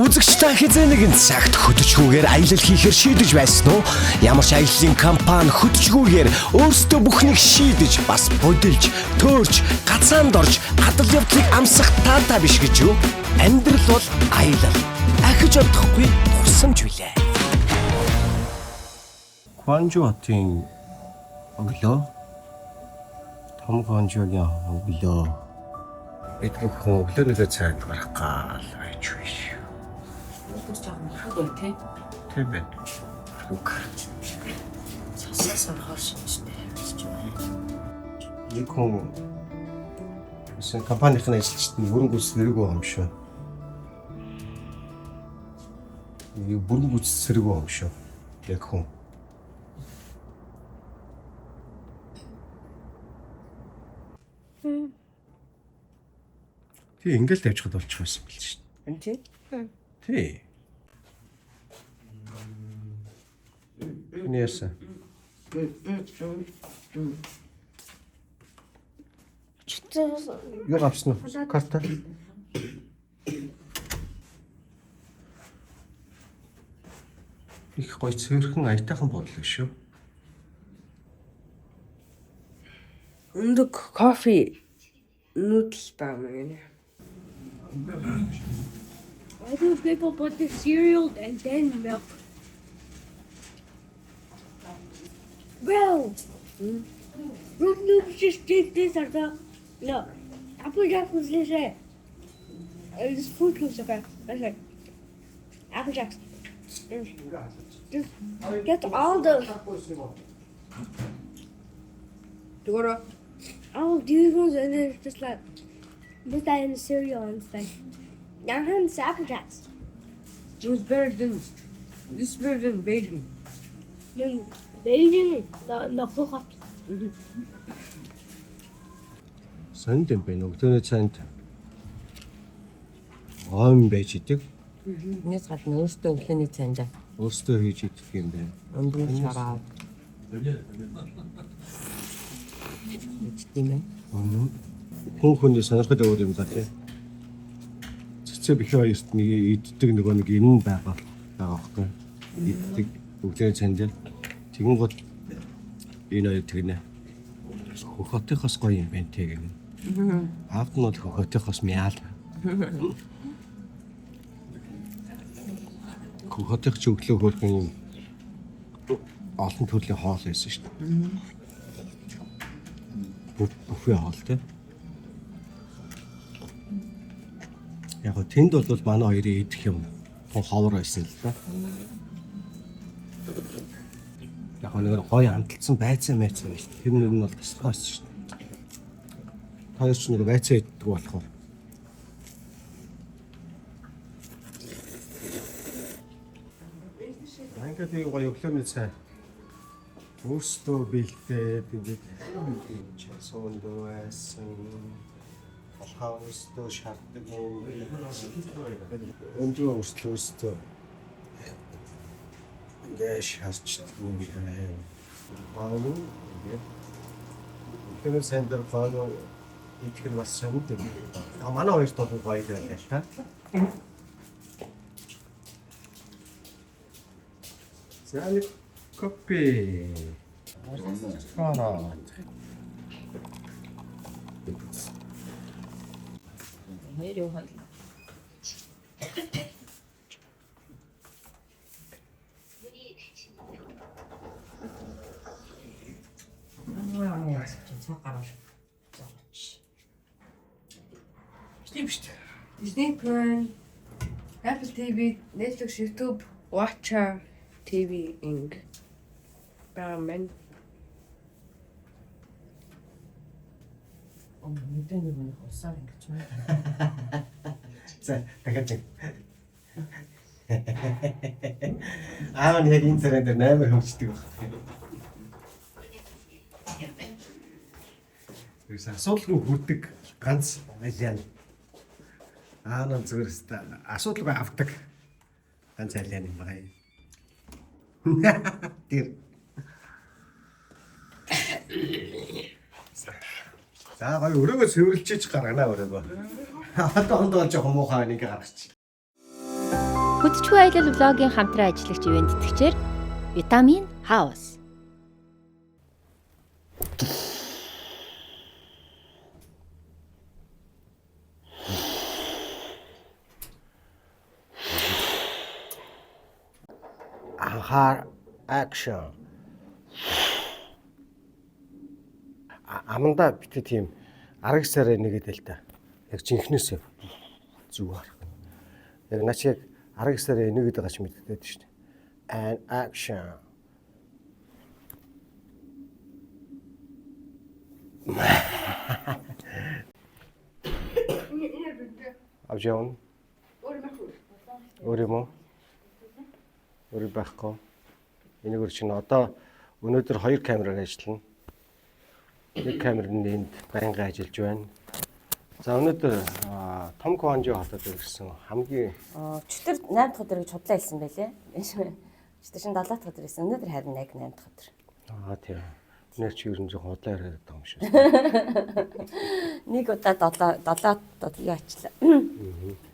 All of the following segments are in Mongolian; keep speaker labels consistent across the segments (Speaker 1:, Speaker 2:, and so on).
Speaker 1: Үзэгч та хэзээ нэгэн цагт хөдөжгүүгээр аялал хийхээр шийдэж байсан уу? Ямар ч аяллаа компани хөдөжгүүгээр өөрсдөө бүхнийг шийдэж, бас будилж, төөрч, газаанд орж, гадал явдлыг амсах таатай биш гэж юу? Амьдрал бол аялал. Ахиж одохгүй дурсамж билээ.
Speaker 2: Кванжу хотын өглөө. Том Кванжугийн өглөө. Бид бүхэн өглөөнөөсөө цайнд гарах гал байж биш.
Speaker 3: Өдөр жоохон их бай тээ.
Speaker 2: Тийм байна. Үг.
Speaker 3: Цасаас орохоор шинжтэй харилцаж байна.
Speaker 2: Нэг хүн гэсэн компанийн ажилчид нь бүрэн гүйцэтгэл байгаа юм шүү. Нэг бүрэн гүйцэтгэл байгаа юм шүү. Яг хүн. Тий, ингээл тавьчихад болчих байсан байл шүү.
Speaker 3: Энд тий?
Speaker 2: Тий. Энэ яасан? Юу авсан уу? Карта. Их гоё цэвэрхэн аятайхан бодлоо шүү.
Speaker 4: Өндөг кофе нүүдэл баа мэн.
Speaker 5: Why do people put the cereal and then milk? Bro, Fruit Loops just did this as well. No, Apple Jacks was this way. It's Fruit Loops, okay. That's right. Apple Jacks. Just get all the
Speaker 4: Тэгвэр
Speaker 5: all these ones and then just like put that in the cereal and it's like now I'm having Apple Jacks.
Speaker 4: it was better than this better than Beijing.
Speaker 5: Then Beijing, the cook
Speaker 2: Сонд юм байна. Өглөөний цайнд гом байж идэг.
Speaker 3: Энэс гадна өөртөө өглөөний цайндаа
Speaker 2: Өөрсдөө хийж идэх юм байна.
Speaker 3: өндөр шараад. Тийм ээ.
Speaker 2: Хүн хүний сонирхол өөр юм да тий. Цэцээ бихээ хоёрт нэг иддэг нөгөө нэг юм байгаа байгаа байхгүй. Иддэг өглөөний цайнд дээр. Тэгэн гол энэ хоёр тэгнэ. Хөхөтөхөөс гоё юм байна тий гэнэ. Аавд нь бол хөхөтөхөөс мяал. Хөхөтөх ч өглөө хөөрхөн юм олон төрлийн хоол байсан шүү дээ. Бүфе хоол тий. Яг гоо тэнд бол манай хоёрын идэх юм тун ховор байсан л да. Яг гоо нэг гоё амталсан байцаа майцаа байсан. Тэр нэг нь бол тасалгаа байсан шүү дээ. Та хоёр ч нэг байцаа иддэг болохоор. Ингээд ийм гоё өглөөний цай. Өөрсдөө бэлдээд ингээд часуунд байсан. Алхаа өөрсдөө шаарддаг юм. Өндрөө өөрсдөө өөрсдөө ингээд шаарддаг юм байна. Баалуу ингээд өглөөний цайн дээр баалуу идэх нь бас сонд юм. А манай хоёрт бол гоё байлаа л та. За нэг кофе. Аа.
Speaker 3: Хоёр юу хоёр. Аа, цаг гараад. Зогч.
Speaker 2: Тийм шүү дээ.
Speaker 4: Disney Prime, Apple TV, Netflix, YouTube, Watcher TV инг. Баа мэн.
Speaker 3: Оо, мэдээ нэг нэг усаар ингэж байна.
Speaker 2: За дахиад нэг. Аа нь яг энэ царай дээр амар хөвчдөг баг. Тэрс асуудалгүй хүрдэг ганц алиан. Аа нь зүгээр өста асуудалгүй авдаг ганц алиан юм байна. Тэр. За гоё өрөөгөө цэвэрлжиж гаргана өрөөгөө. Одоо хондоо жоохон муухай нэг гаргачих.
Speaker 6: Хөдөлгөөн аялал блогийн хамтран ажиллагч ивээн тэтгэгчээр Витамин Хаус.
Speaker 2: Анхаар action. Амандаа бити тийм араг сарай нэгэд л та. Яг жинхнээсээ зүгээр. Яг наач яг араг сарай нэгэд байгаа ч мэддээд шүү дээ. And action. Авч явна. Өөр юм уу? Өөр байхгүй. Энийг өөр чинь одоо өнөөдөр хоёр камераар ажиллана. Нэг камер нь энд байнга ажиллаж байна. За өнөөдөр том Куанжи хотод ирсэн хамгийн
Speaker 3: Өчтөр 8 дахь өдөр гэж худлаа хэлсэн байлээ. Өчтөр шин 7 дахь өдөр хэлсэн. Өнөөдөр харин яг 8 дахь өдөр.
Speaker 2: Аа тийм. Нэр чи ер нь жоохон худлаа яриад байгаа юм шиг.
Speaker 3: Нэг удаа 7 7 7 юу очлаа.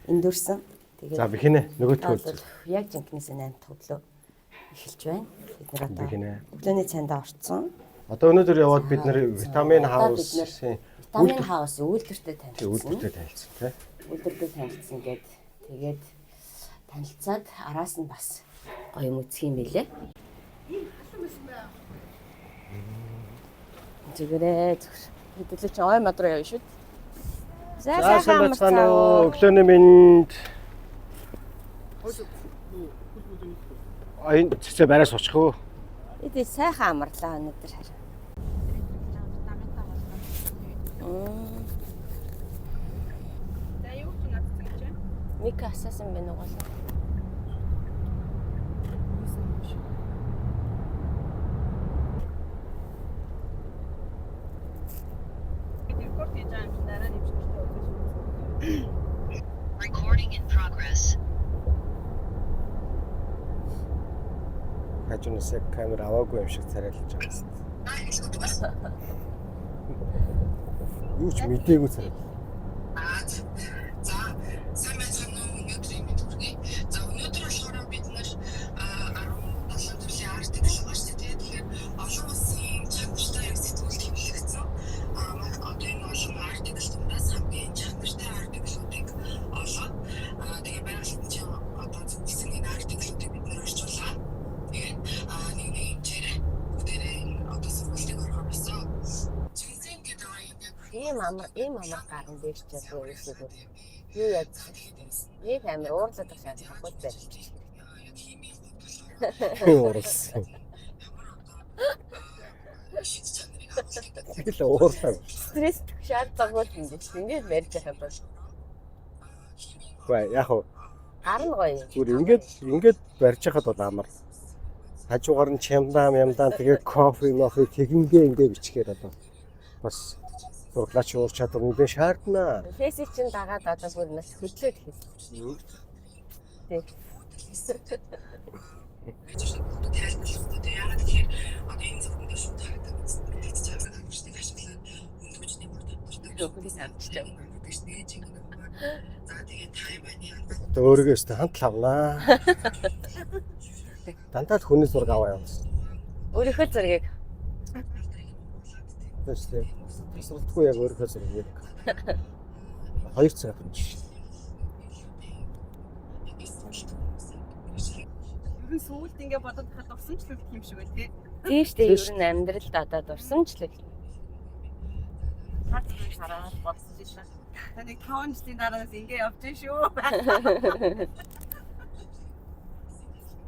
Speaker 3: Эндүрсэн. Тэгээд
Speaker 2: За бихэнэ нөгөөтгөө
Speaker 3: бол яг жинкнээсээ 8 дахь өглөө эхэлж байна. Бид нар одоо
Speaker 2: Бихэнэ.
Speaker 3: өглөөний цайндаа орцсон.
Speaker 2: Одоо өнөөдөр яваад бид нэр Витамин
Speaker 3: Одоо бид нэр
Speaker 2: Хаус-ийн
Speaker 3: Витамин Хаус үйлдвэртэй танилцсан.
Speaker 2: үйлдвэртэй танилцсан тий.
Speaker 3: Үйлдвэртэй танилцсан гээд тэгээд танилцаад араас нь бас гоё юм үзэх юм билэ. Зүгээрээ зүгэр. Хэдүүлээ чи ой мод руу явна шүү. За
Speaker 2: За
Speaker 3: сайхан
Speaker 2: сайн байцгаана
Speaker 3: амарцаа
Speaker 2: уу. Өглөөний мэнд. А энэ цэцээ барай суучих уу?
Speaker 3: Эдээ сайхан амарлаа өнөөдөр харин.
Speaker 7: За юу ч надсан гэж байна.
Speaker 3: Мика асаасан байна уу гол.
Speaker 7: Бид рекорд хийж байгаа юм чинь дараа нь хэмжиж үзэж үзсэн.
Speaker 8: Recording in progress.
Speaker 2: Хажуунаас яг камер аваагүй юм шиг царайлж байгаа юм. Юу ч мдээгүй царай.
Speaker 9: За сайн байцгаана уу, өнөөдрийн мэнд хүргэе. За өнөөдөр болохоор бид нэр 17 төрлийн артикл гарсан тий. Тэгэхээр олон улсын чанартай яг сэтгүүл хэвлэгдсэн. Одоо энэ олон артикл дундаас хамгийн чанартай артиклуудыг олоод тэгээ байгалийн чинь одоо зөвлөсөн энэ артиклуудыг бид нэр орчуулаад тэгээд нэг нэг хэмжээрээ бүгдээрээ энэ одоо сургалтыг орохоор болсон. Жинсэнг гэдэг байгаа юм яг
Speaker 3: Ийм амар ийм амар гарan дээр ч чадвар ерөөсөө юу яаж нэг амар уурлаад байх шаардлагагүй байж.
Speaker 2: Уурлсан. Тэгэл уурлаа.
Speaker 3: Стресс шаардлагагүй юм биш. Ингээд барьж яхад бол
Speaker 2: Үгүй яг хуу
Speaker 3: гар нь гоё.
Speaker 2: зүгээр ингээд ингээд барьж хахад бол амар. Хажуугаар нь чямдаам ямдаан тэгээ кофе мофе тэгингээ ингээ бичгээр одоо бас зурлаач уур чадвар нүдэн шаарднаа.
Speaker 3: Фэсийг чинь дагаад одоо бүр нас хөдлөөд хийсэн. Тэг.
Speaker 9: тайлбарлах хэрэгтэй. Яагаад гэхээр одоо энэ зөвхөн шууд харагдаад мэдчихэж байгаа хөгжлийг ашиглаад хүнд хүчний бүр тодорхой
Speaker 3: Зөвхөн самчиж байгаа.
Speaker 9: гэдэг чинь ээж ингэ. За тэгээд Тайваны
Speaker 2: Одоо өөрийгөө өстө хантал авнаа. Дандаа л хүний зураг аваа явуулсан.
Speaker 3: Өөрийнхөө зургийг
Speaker 2: Тийм. Тасралтгүй яг өөрийнхөө зургийг. 2 цаг авчих.
Speaker 7: Ер нь сүүлд ингээ бодоод хахад дурсамжлал юм шиг байна тий.
Speaker 3: тийм шүү дээ. Ер нь амьдралд одоо дурсамжлал.
Speaker 7: Хар зүрх хараад бодсон шээ. Та нэг 5 жилийн дараас ингээ явж шүү.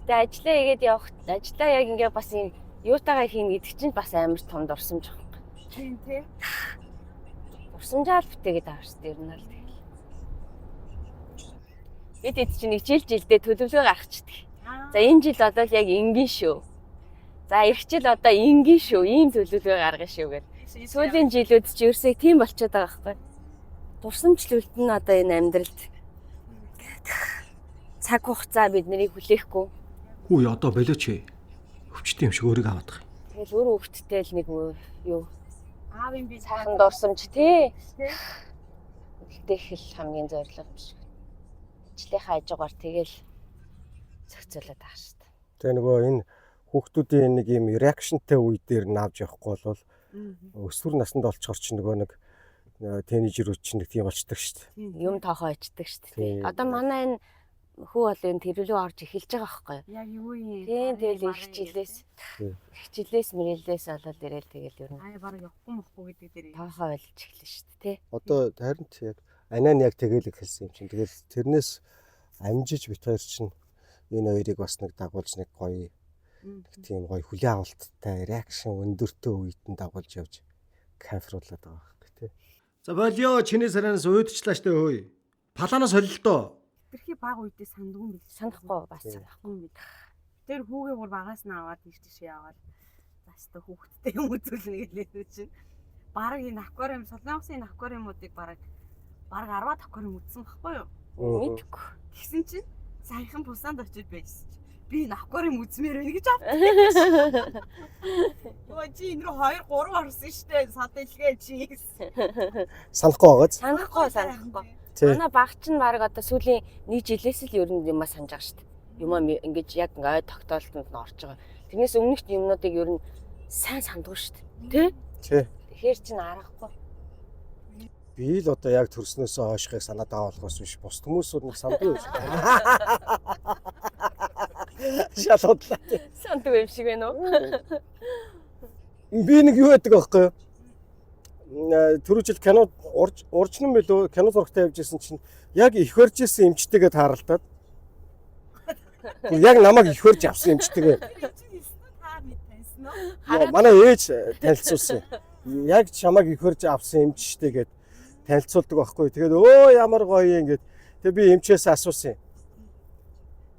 Speaker 3: Тэгээ ажиллаа хийгээд явах ажиллаа яг ингээ бас юм юутайгаа хийнэ гэдэг чинь бас амар том дурсамж байхгүй.
Speaker 7: Тийм тий.
Speaker 3: Дурсамжаал бүтээгээд авах шүү дээ. Ер нь л тэгэл. Бид эд чинь нэг жил жилдээ төлөвлөгөө гаргачихдаг. За энэ жил одоо л яг энгийн шүү. За эх жил одоо энгийн шүү. Ийм төлөвлөгөө гаргана шүү гэл. Сүүлийн жилүүд чи ерөөсөө тийм болчиход байгаа байхгүй. Дурсамжлуулт нь одоо энэ амьдралд цаг хугацаа бид нарыг хүлээхгүй.
Speaker 2: Хүү одоо болооч. Өвчтэй юм шиг өөрийгөө аваад байгаа.
Speaker 3: Тэгэл өөр хүүхэдтэй л нэг юу
Speaker 7: Аавын би
Speaker 3: сайхан дурсамж тий. Үлдээх л хамгийн зорилго юм шиг. Ажлынхаа хажуугаар тэгэл Зохицуулаад байгаа шүү дээ.
Speaker 2: Тэгээ нөгөө энэ хүүхдүүдийн нэг юм reaction тэй үе дээр нь авч явахгүй бол өсвөр наснд олцохоор чи нөгөө нэг тэнийжерүүд чинь нэг тийм болчдөг шүү дээ.
Speaker 3: Юм тоохоо ичдэг шүү дээ.
Speaker 2: Тийм.
Speaker 3: Одоо манай энэ хүү бол энэ тэрвлүү орж эхэлж байгаа байхгүй юу?
Speaker 7: Яг юу юм?
Speaker 3: Тийм, тэгэл их жилээс
Speaker 2: Тийм.
Speaker 3: их жилээс мэрэлээс болоод ирээл тэгэл ер нь
Speaker 7: Аа бараг явахгүй мохгүй гэдэг дээр.
Speaker 3: тоохоо болж эхэлнэ шүү дээ, тий.
Speaker 2: Одоо харин ч яг анаа нь яг тэгэл эхэлсэн юм чинь. Тэгэл тэрнээс амжиж бит хоёр чинь энэ хоёрыг бас нэг дагуулж нэг гоё нэг тийм гоё хүлээ авалттай reaction өндөртэй үед нь дагуулж явж кайфруулад байгаа байхгүй тий.
Speaker 10: За болио чиний саранаас уйдчлаа штэ хөөе. Паланаас холилдоо.
Speaker 7: Тэрхий баг үедээ сандгүй юм бил.
Speaker 3: Санахгүй бас
Speaker 2: Тийм.
Speaker 3: санахгүй.
Speaker 7: юм бил. Тэр хүүгээ бүр багаас нь аваад тийш тийш яваал. Зааштай хүүхдтэй юм үзүүлнэ гэлээ чинь. Бараг энэ аквариум Солонгосын энэ аквариумуудыг бараг 10 аквариум үзсэн байхгүй юу?
Speaker 3: Мэдгүй.
Speaker 7: Тэгсэн чинь саяхан Пусанд очиж байжсэн чинь би энэ аквариум үзмээр байна гэж авт. Өө чи энэ рүү 2 3 орсон штэ сад илгээ чи гэсэн.
Speaker 2: Санахгүй байгааз.
Speaker 3: Санахгүй санахгүй.
Speaker 2: Тий.
Speaker 3: Манай баг чинь баг одоо сүүлийн нэг жилээс л ер нь юмаа санаж байгаа шүү дээ. Юмаа ингэж яг ингээ ой тогтоолтонд нь орж байгаа. Тэрнээс өмнөх юмнуудыг ер нь сайн сандгүй шүү дээ. Тэ?
Speaker 2: Тий.
Speaker 3: Тэгэхээр чинь аргагүй.
Speaker 2: Би л одоо яг төрснөөсөө хойшхыг санаад байгаа болохоос биш. Бус хүмүүсүүд нэг сандгүй юм шиг. Шалуудлаа.
Speaker 3: Сандгүй юм шиг байна уу?
Speaker 2: Би нэг юу яадаг байхгүй юу? Түрүү жил кино урж уржнан билүү кино зурагтай явж исэн чинь яг их барьж исэн эмчтэйгээ тааралдаад. Бүр яг намайг их барьж авсан эмчтэйгээ.
Speaker 7: Тэр чинь хэлсэн үү? Та мэд таньсан уу?
Speaker 2: Йоо, Манай ээж танилцуулсан. Яг чамайг их барьж авсан эмчтэй гээд танилцуулдаг байхгүй. Тэгээд өө ямар гоё юм гээд тэгээд би эмчээс асуусан юм.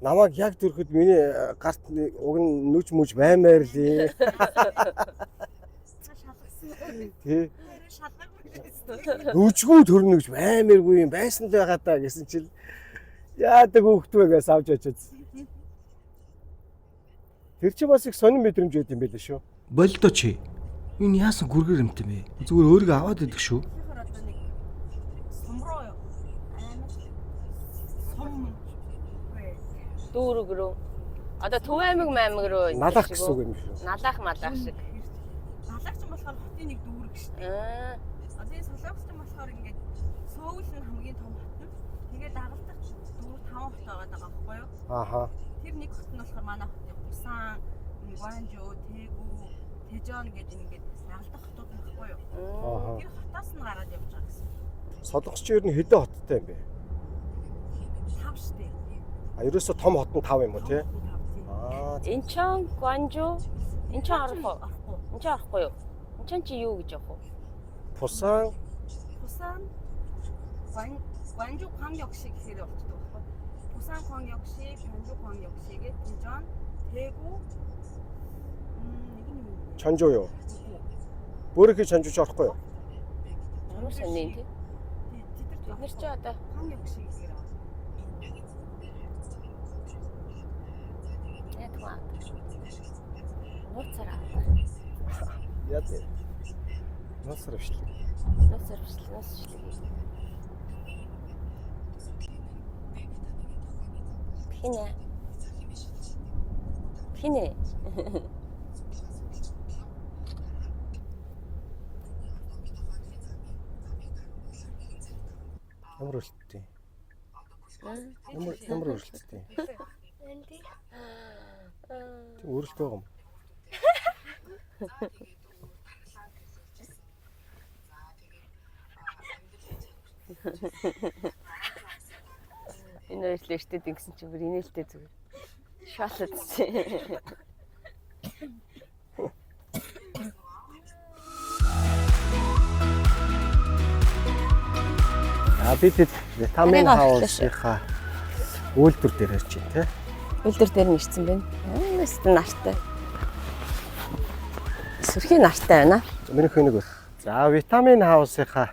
Speaker 2: Намайг яг төрөхөд миний гарт нэг уг нь нүж мүж баймаар л юм.
Speaker 7: Та шалгасан уу?
Speaker 2: Тий.
Speaker 7: Тэр шалгаагүй байсан.
Speaker 2: Нүжгүй төрнө гэж баймааргүй юм байсан л байгаа даа гэсэн чинь яадаг хөөхтвэ гэж авч очиж. Тэр чинь бас их сонин мэдрэмж байд юм байлээ шүү.
Speaker 10: Болдоо чи. Энэ яасан гүргэр юмтай бэ? Зүгээр өөрийгөө аваад идэх шүү.
Speaker 7: Тэгэхээр одоо нэг сум руу амар сум үгүй.
Speaker 3: Дүүрэг рүү. Одоо Төв аймаг маймаг руу
Speaker 2: Налах гэсэн үг юм шүү.
Speaker 3: Налах малах шиг.
Speaker 7: Налах ч болохоор хотын нэг дүүрэг шүү дээ.
Speaker 3: Аа.
Speaker 7: Одоо энэ Солонгос ч болохоор ингээд Сөүл нь хамгийн том хот нь. Тэгээд дагалдах 4 5 хот байгаа даа байхгүй юу?
Speaker 2: Ааха.
Speaker 7: Тэр нэг хот нь болохоор манай хотын Пусан, Гуанжуу, Тэгү, Тэжон гэдэг ингээд дагалдах хотууд нь байхгүй юу?
Speaker 2: Ааха.
Speaker 7: Тэр хотоос нь гараад явж байгаа гэсэн.
Speaker 2: Солонгос ч ер нь хэдэн хоттой юм бэ?
Speaker 7: 5 шүү дээ.
Speaker 2: А ерөөсө том хот нь 5 юм уу тий?
Speaker 7: Том хот нь 5 тийм.
Speaker 2: Аа
Speaker 3: Инчон, Гуанжуу, Инчон орохгүй.
Speaker 7: Орохгүй.
Speaker 3: Инчон орохгүй юу? Инчон чи юу гэж явах вэ?
Speaker 2: Пусан
Speaker 7: Пусан Гуанжуу 광역시 гэхээр болчихдог байхгүй. Пусан 광역시, Гуанжуу 광역시 гээ Тэжон, Тэгү нэг нь юу вэ?
Speaker 2: Чонжуу юу? Бөөрийнхий чонжууч орохгүй юу?
Speaker 3: Ямар сонин тий?
Speaker 7: Тэд
Speaker 3: Бид нар чи одоо
Speaker 7: 광역시 гэхээр аваа.
Speaker 3: яадаг аа. Нууцаар авах.
Speaker 2: Яа тий. Нуусар бишлээ.
Speaker 3: Нууцаар бичлэг, нууц бичлэг. Хинэ. Хинэ.
Speaker 2: Ямар өрөлттэй. Ямар өрөлттэй. Тийм өрөлт байгаа юм.
Speaker 3: Энэ хоёр л эртээд ингэсэн чинь бүр инээлтэй зүгээр. Шаалаад чи.
Speaker 2: А бид хэд витамин
Speaker 3: Харин орлоо шүү.
Speaker 2: хаусынхаа үйлдвэр дээр ярьж байна тий.
Speaker 3: Үйлдвэр дээр нь ирсэн байна. Ястэ нартай. Сүрхий нартай байна.
Speaker 2: Миний хөнөг. За витамин хаусынхаа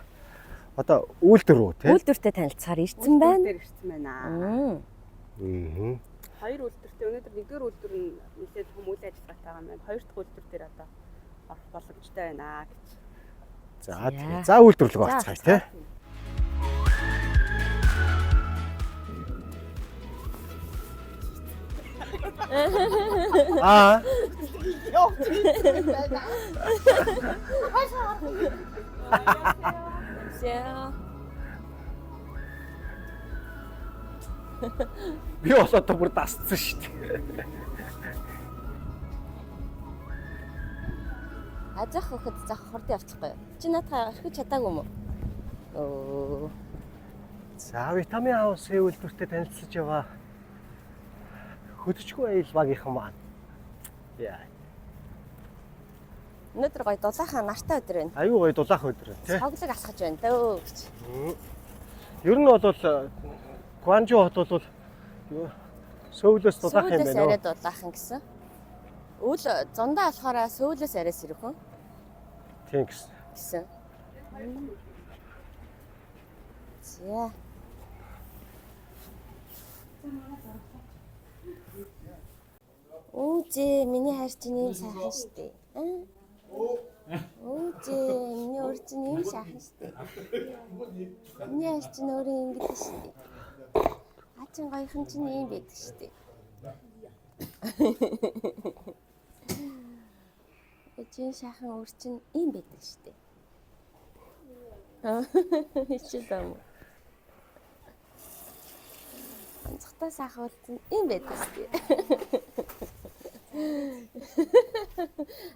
Speaker 2: одоо үйлдвэр үү тий?
Speaker 3: Үйлдвэртэй танилцахаар ирсэн байна.
Speaker 7: Дээр ирсэн байна.
Speaker 3: Мм.
Speaker 2: Аа.
Speaker 7: Хоёр үйлдвэртэй өнөөдөр нэгдүгээр үйлдвэр нь нэлээд том үйл ажиллагаатай байгаа юм байна. Хоёр дахь үйлдвэр дээр одоо орох боломжтой байна гэж.
Speaker 2: За тий. За үйлдвэр рүү орцгаая тий. Аа.
Speaker 3: За.
Speaker 2: Би бол одоо бүр дасцсан шүү дээ.
Speaker 3: Азах хөхөд зах хурдан явчихгүй юу? Чи наадхаа орхиж чадаагүй юм уу? Өө.
Speaker 2: За, Витамин Хаус-ийн үйлдвэртэй танилцаж яваа. Хөдөчгүй аял багийнхан маань. Яа.
Speaker 3: Өнөөдөр гоё дулаахан нартай өдөр байна.
Speaker 2: Аюу гоё дулаахан өдөр байна, тий.
Speaker 3: Цоглог алхаж байна дөө гэж.
Speaker 2: Ер нь бол Гуанжу хот бол Сөүлөөс дулаахан юм
Speaker 3: Сөүлөөс
Speaker 2: байна
Speaker 3: арай
Speaker 2: уу?
Speaker 3: дулаахан гэсэн. Үл зундаа болохоор сөүлөөс арай сэрүүхэн
Speaker 2: Тийм гэсэн.
Speaker 3: гэсэн. За. Үүзээ миний хайр чинь ийм сайхан штэ. Аа? Үүзээ миний өөр чинь ийм сайхан штэ. Миний хайр чинь өөрөө ингэдэг штэ. Аа чин гоёхон чинь ийм байдаг штэ. Эжийн сайхан өөр чинь ийм байдаг штэ. Хичээл юм уу? Онцгой сайхан өөр чинь ийм байдаг штэ.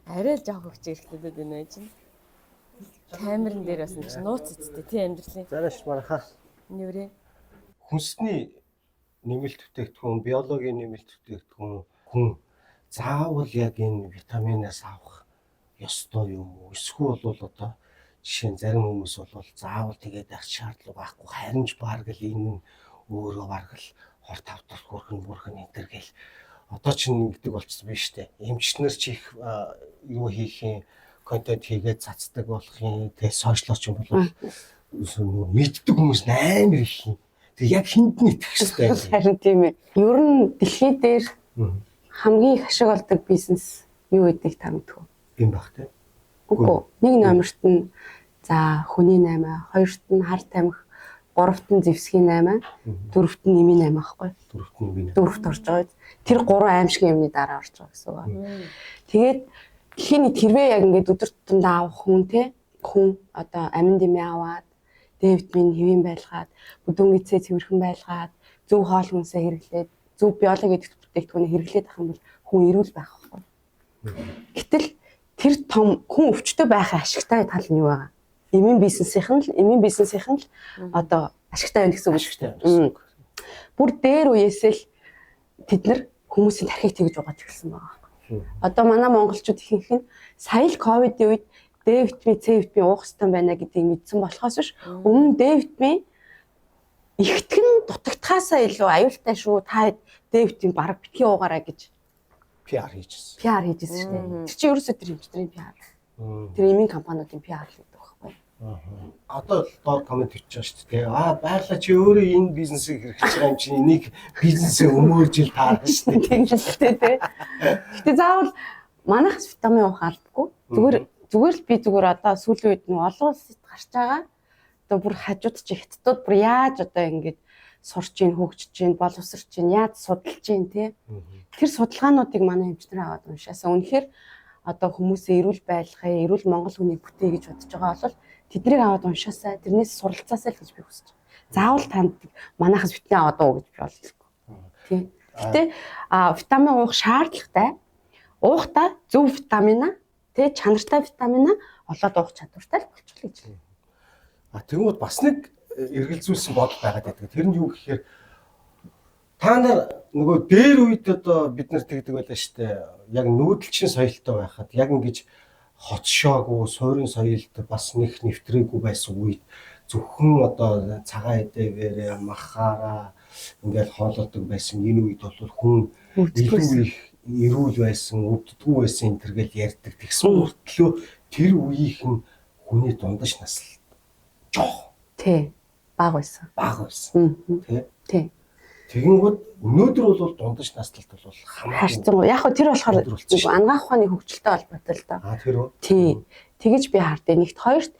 Speaker 3: Арай л жоох хөвч эрхлүүлээд байна чинь. Камерын дээр бас чинь нууц үсттэй тий амьдралын.
Speaker 2: Зараш марха.
Speaker 3: Нүрээ.
Speaker 2: Хүнсний нэмэлт бүтээгдэхүүн, биологийн нэмэлт бүтээгдэхүүн хүн заавал яг энэ витаминаас авах ёстой юм уу? Эсвэл бол одоо жишээ нь зарим хүмүүс бол заавал тэгээд авах шаардлага байхгүй, харин ч бараг л энэ нь өөрөө бараг л хорт хавтар хөрхөн бүрхэн энэ төр гэл одоо ч ингэдэг болчихсон биз дээ. Эмчнэр чи их юу хийх юм, контент хийгээд цацдаг болох юм, тэгээ сошиалор ч юм бол нөгөө мэддэг хүмүүс амар их юм. Тэг яг хинд нь итгэх хэрэгтэй юм.
Speaker 11: Харин тийм ээ. Ер нь дэлхий дээр хамгийн их ашиг олдог бизнес юу гэдгийг та мэдэх үү?
Speaker 2: Юм баг те.
Speaker 11: Үгүй. Нэг номерт нь за хүний 8, хоёрт нь хар тамхи, гуравт нь зэвсгийн 8, дөрөвт нь нэмийн 8 аахгүй.
Speaker 2: Дөрөвт нь нэмийн.
Speaker 11: Дөрөвт орж байгаа. Тэр гурван аимшигын юмны дараа орж байгаа гэсэн үг. Тэгээд дэлхийн нийт хэрвээ яг ингээд өдөр тутамдаа авах хүн те хүн одоо амин дэмий аваад Д витамин хэвийн байлгаад, бүдүүн эцээ цэвэрхэн байлгаад, зөв хоол хүнсээ хэрэглээд, зөв биологи гэдэг бүтээгдэхүүнийг хэрэглээд ах юм бол хүн эрүүл байх байхгүй. Гэтэл тэр том хүн өвчтөй байхын ашигтай тал нь юу байгаа? Эмийн бизнесийнх нь л эмийн бизнесийнх нь л одоо ашигтай байна гэсэн үг шүү дээ. Бүр дээр үеэсээ л тэд нар хүмүүсийн тархийг тэгж угааж эхэлсэн байгаа байхгүй. Одоо манай монголчууд ихэнх нь сая л ковидын үед Д витамин, С витамин уух хэрэгтэй байна гэдгийг мэдсэн болохоос биш өмнө Д витамин ихтгэн дутагдхаасаа илүү аюултай шүү. Та Д витамин бараг битгий уугаарай гэж
Speaker 2: PR хийжсэн.
Speaker 11: PR хийжсэн шүү дээ. Тэр чинь ерөөсөө тэр эмчнэрийн PR. Тэр эмийн компаниудын PR л гэдэг байхгүй.
Speaker 2: Одоо л доор комент бичиж байгаа шүү дээ. Аа байглаа чи өөрөө энэ бизнесийг хэрэгжиж байгаа юм чинь энийг бизнесээ өмөөрж ил таарна шүү дээ.
Speaker 11: Тийм л дээ тий. Гэтэ заавал манайхас витамин уух албагүй. Зүгээр л би зүгээр одоо сүүлийн үед нэг олон улсад гарч байгаа. Одоо бүр хажууд чи хятадууд бүр яаж одоо ингэж сурч ийн, хөгжиж ийн, боловсрч ийн, яаж судалж ийн тий. Тэр судалгаануудыг манай эмчнэр аваад уншаасаа. Үнэхээр одоо хүмүүсээ эрүүл байлгахыг, эрүүл монгол хүнийг бүтээе гэж бодож байгаа бол тэднийг аваад уншаасаа, тэрнээс суралцаасаа л гэж би хүсэж байгаа. Заавал танд манайхас витамин аваад уу гэж би бол хэлэхгүй. Тий. Гэтэ витамин уух шаардлагатай. Уухтаа зөв витамина, тий чанартай витамина олоод уух чадвартай л болчихлоо гэж.
Speaker 2: А тэгмүүд бас нэг эргэлзүүлсэн бодол байгаад байдаг. Тэр нь юу гэхээр та нар нөгөө дээр үед одоо бид нар тэгдэг байлаа шүү дээ. Яг нүүдэлчин соёлтой байхад яг ингэж хотшоогүй, суурин соёлд бас нэг нэвтрээгүй байсан үед зөвхөн одоо цагаан эдээгээр махаараа ингээл хоололдог байсан. Энэ үед бол хүн илүү их эрүүл байсан, өвддгүү байсан энэ төр гэл ярьдаг. Тэгсэн мөртлөө тэр үеийнх нь хүний дундаж нас жоох.
Speaker 11: Тий. Бага байсан.
Speaker 2: Бага байсан. Тий.
Speaker 11: Тий.
Speaker 2: Тэгэнгүүт өнөөдөр бол дундаж наслалт бол хамаагүй
Speaker 11: Харьцангуй. Яг хөө тэр болохоор анагаах ухааны хөгжилтэй холбоотой л доо.
Speaker 2: Аа тэр үү?
Speaker 11: Тий. Тэгэж би хардыг. Нэгт хоёрт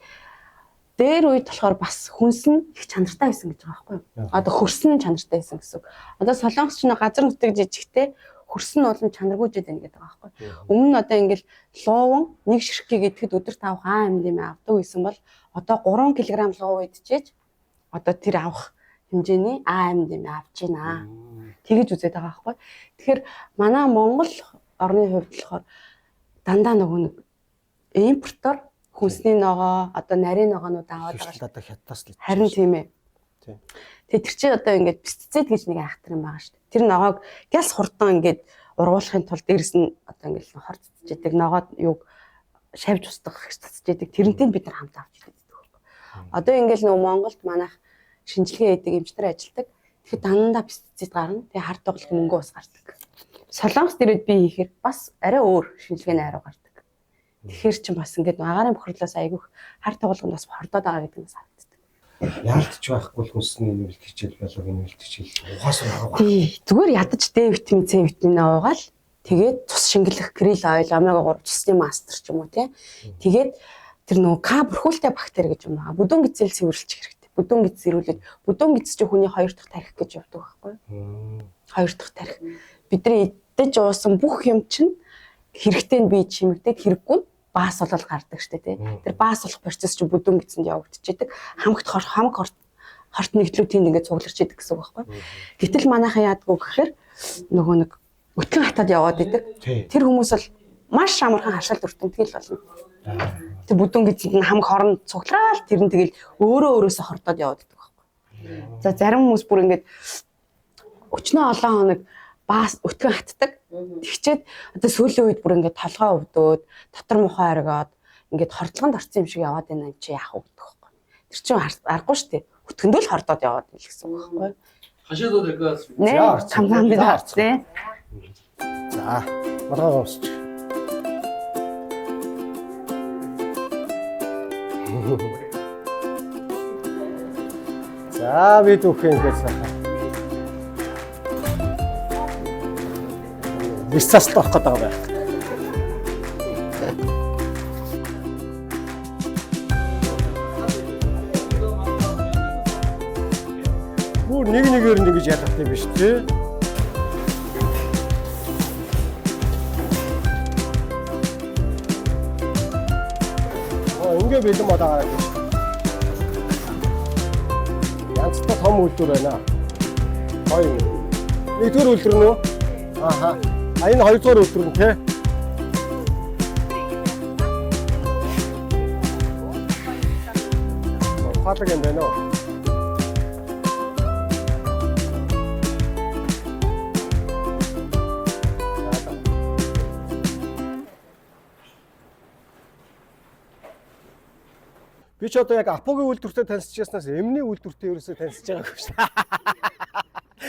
Speaker 11: дээр үед болохоор бас хүнс нь их чанартай байсан гэж байгаа байхгүй юу? Одоо хөрсөн нь чанартай байсан гэсэн үг. Одоо солонгос ч нэг газар нутаг жижигтэй Хөрс нь улам чанаргүйжээд байна гэдэг байгаа байхгүй. Өмнө нь одоо ингээл лууван нэг ширхгийг идэхэд өдөрт авах А амт юм авдаг байсан бол одоо 3 кг лууван идчихээж одоо тэр авах хэмжээний А амт юм авч байна. Тэгэж үзээд байгаа байхгүй. Тэгэхээр манай Монгол орны хувьд болохоор дандаа нөгөө нэг импортоор хүнсний ногоо, одоо нарийн ногоонууд аваад байгаа
Speaker 2: шүү. Одоо хятадас л.
Speaker 11: Харин тийм ээ. Тэгээ тэр чинь одоо ингээд пестицид гэж нэг айхтар юм байгаа шүү дээ. Тэр ногоог гялс хурдан ингээд ургуулахын тулд дээрэс нь одоо ингээд хор цэцэж идэг ногоод юуг шавж устгах гэж цэцэж идэг. Тэрнтэй бид нар хамт авч идэг байхгүй. Одоо ингээд нөгөө Монголд манайх шинжилгээ хийдэг эмчнэр ажилладаг. Тэгэхээр дандаа пестицид гарна. Тэгээ хар тоглох мөнгө ус гардаг. Солонгос дээрээ би хийхээр бас арай өөр шинжилгээний хариу гардаг. Тэгэхээр чин бас ингээд агаарын бохирлоос айгүйх хар тоглонд бас хордоод байгаа гэдэг нь бас харагддаг.
Speaker 2: Яалтч байхгүй л хүнсний нэмэлт хичээл, биологийн нэмэлт хичээл угаас ургаа.
Speaker 11: Тий. Зүгээр ядаж Д витамин, С витамин уугаал тэгээд цус шингэлэх krill oil, омега 3 цусны мастер ч юм уу тий. Тэгээд тэр нөгөө К бүрхүүлтэй бактери гэж юм байгаа. Бүдүүн гизэл цэвэрлчих хэрэгтэй. Бүдүүн гиз зэрүүлээд бүдүүн гиз чинь хүний хоёр дахь тархи гэж явдаг байхгүй юу? Хоёр дахь тархи. Бидний идэж уусан бүх юм чинь хэрэгтэй нь бие чимэгдээд хэрэггүй нь баас болол гардаг штэ тий. Тэр баас болох процесс чинь бүдүүн гидсэнд явагдчихэдэг. Хамагт хамаг хорт нэгдлүүд тэнд ингээд цугларч идэг гэсэн үг байхгүй. Гэтэл манайхан яадгүй гэхээр нөгөө нэг өтгөн хатаад яваад идэг. Тэр хүмүүс бол маш амархан хашаал өртөмтгөл болно. Тэр бүдүүн гидсэнд нь хамаг хорн цуглаал тэр нь тэгэл өөрөө өөрөөсөө хордоод яваад идэг байхгүй. За зарим хүмүүс бүр ингээд өчнөө олон хоног баас өтгөн хатдаг. Тэгчээд одоо сүүлийн үед бүр ингээд толгой өвдөөд, дотор мухай оргиод ингээд хордлогонд орсон юм шиг яваад байна юм чи яах вэ гэдэг байхгүй. Тэр чинь аргагүй шүү дээ. Өтгөндөө л хордоод яваад байл гэсэн үг байхгүй.
Speaker 12: 가셔도 될 것 같습니다.
Speaker 11: 네, 감사합니다. 네.
Speaker 2: За, малгай гомсч. За, бид үхэн ингээд сайхан. Бис цаслалт орох гэдэг байгаа байх. Бүр нэг нэгээр нь ингэж ялах юм биш тий. Оо, ингээ бэлэн модоо гараад ирж. Янзтай том үйлдвэр байна. Хоёр. Нэгдүгээр үйлдвэр нь үү? Ааха. А энэ хоёрдугаар үйлдвэр нь тий. Ухаалаг юм байна уу? Би ч одоо яг Апогийн үйлдвэртэй таньсчихснаас эмний үйлдвэртэй ерөөсөө таньсаж байгаагүй шүү дээ.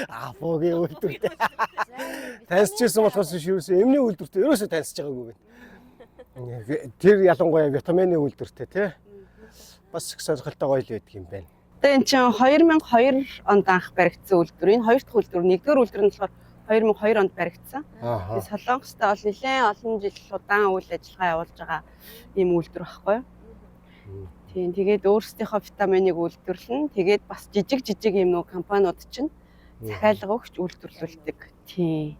Speaker 2: Апогийн үйлдвэртэй таньсчихсан болохоос биш ерөөсөө эмний үйлдвэртэй ерөөсөө таньсаж байгаагүй байна. Тэр ялангуяа витамины үйлдвэртэй тий. Бас их сонирхолтой гоё л байдаг юм байна.
Speaker 11: Одоо энэ чинь 2002 онд анх баригдсан үйлдвэр. Энэ хоёр дахь үйлдвэр, нэгдүгээр үйлдвэр нь болохоор 2002 онд баригдсан. Солонгостой бол нэлээд олон жил удаан үйл ажиллагаа явуулж байгаа ийм үйлдвэр байхгүй юу? Тийм, тэгээд өөрсдийнхөө витаминыг үйлдвэрлэнэ. Тэгээд бас жижиг жижиг юм нөгөө компаниуд чинь захиалга өгч үйлдвэрлүүлдэг. Тийм.